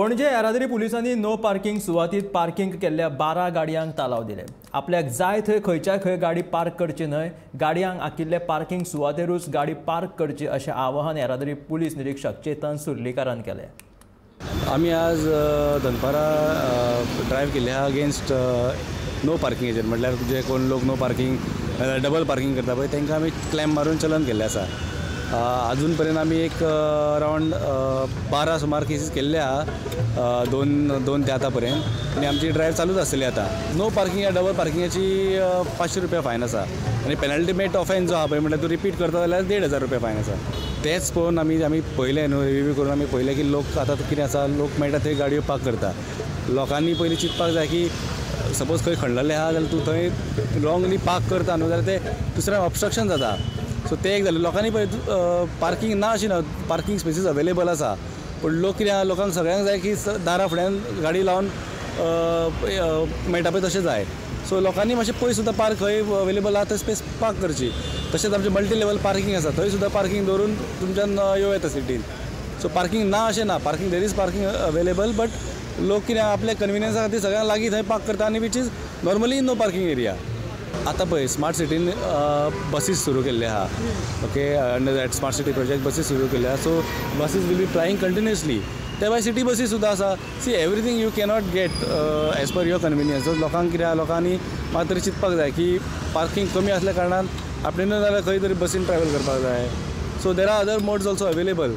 पणजे येरादारी पुलिसांनी no parking सुवातीत parking केल्ल्या 12 गाडयांक तालाव दिले. आपल्याक जाय थंय खंयच्याय खंय गाडी पार्क करची न्हय, गाडयांक आखिल्ले पार्किंग सुवातेरूच गाडी पार्क करची अशें आवाहन येरादारी पुलीस निरीक्षक चेतन सुर्लीकारान केलें. आमी आज दनपारां ड्रायव्ह केल्ले आहा अगेन्स्ट नो पार्किंगेचेर, म्हटल्यार जे कोण लोक नो पार्किंग डबल पार्किंग करता पळय तांकां आमी क्लॅम मारून चलन केल्लें आसा. अजून पर्यंत आमी एक अरावंड 12 सुमार केसीस केल्ले आहा दोन ते आतां पर्यंत, आनी आमची ड्रायव्ह चालूच आसतली आतां. नो पार्किंग या डबल पार्किंगाची 500 रुपया फायन आसा आनी पेनल्टीमेट ऑफेन्स जो आहा पळय म्हटल्यार तूं रिपीट करता जाल्यार 1500 रुपया फायन आसा. तेंच पळोवन आमी आमी पळयलें न्हू, रिव्यू करून आमी पळयलें की लोक आतां कितें आसा, लोक मेळटा थंय गाडयो पार्क करता. लोकांनी पयलीं चिंतपाक जाय की सपोज खंय खणलेलें आहा जाल्यार तूं थंय रॉंगली पार्क करता न्हू जाल्यार तें दुसऱ्यांक ऑबस्ट्रक्शन जाता. सो तें एक जालें. लोकांनी पळय पार्किंग ना अशी ना, पार्किंग स्पेसीस अवेलेबल आसा, पूण लोक कितें आहा, लोकांक सगळ्यांक जाय की दारा फुड्यान गाडी लावन मेळटा पळय तशें जाय. सो लोकांनी मातशें पयस सुद्दां पार्क खंय अवेलेबल आहा थंय स्पेस पार्क करची. तशेंच आमचें मल्टी लेवल पार्किंग आसा थंय सुद्दां पार्किंग दवरून तुमच्यान येवं येता सिटीन. सो पार्किंग ना अशें ना, parking there is parking available, but लोक कितें आपल्या कन्विनियन्सा खातीर सगळ्यांक लागीं थंय पार्क करता आनी which is normally no parking area. आतां पळय स्मार्ट सिटीन बसीस सुरू केल्ले आहा, okay, under that smart city project buses सुरू केल्ले आहा. So buses will be plying continuously. ते भायर सिटी बसीस सुद्दां आसा. See everything you cannot get as per your convenience. So लोकांक कितें आहा, लोकांनी मात तरी चिंतपाक जाय की पार्किंग कमी आसल्या कारणान आपणे न्हू जाल्यार खंय तरी बसीन ट्रॅवल करपाक जाय. So there are other modes also available.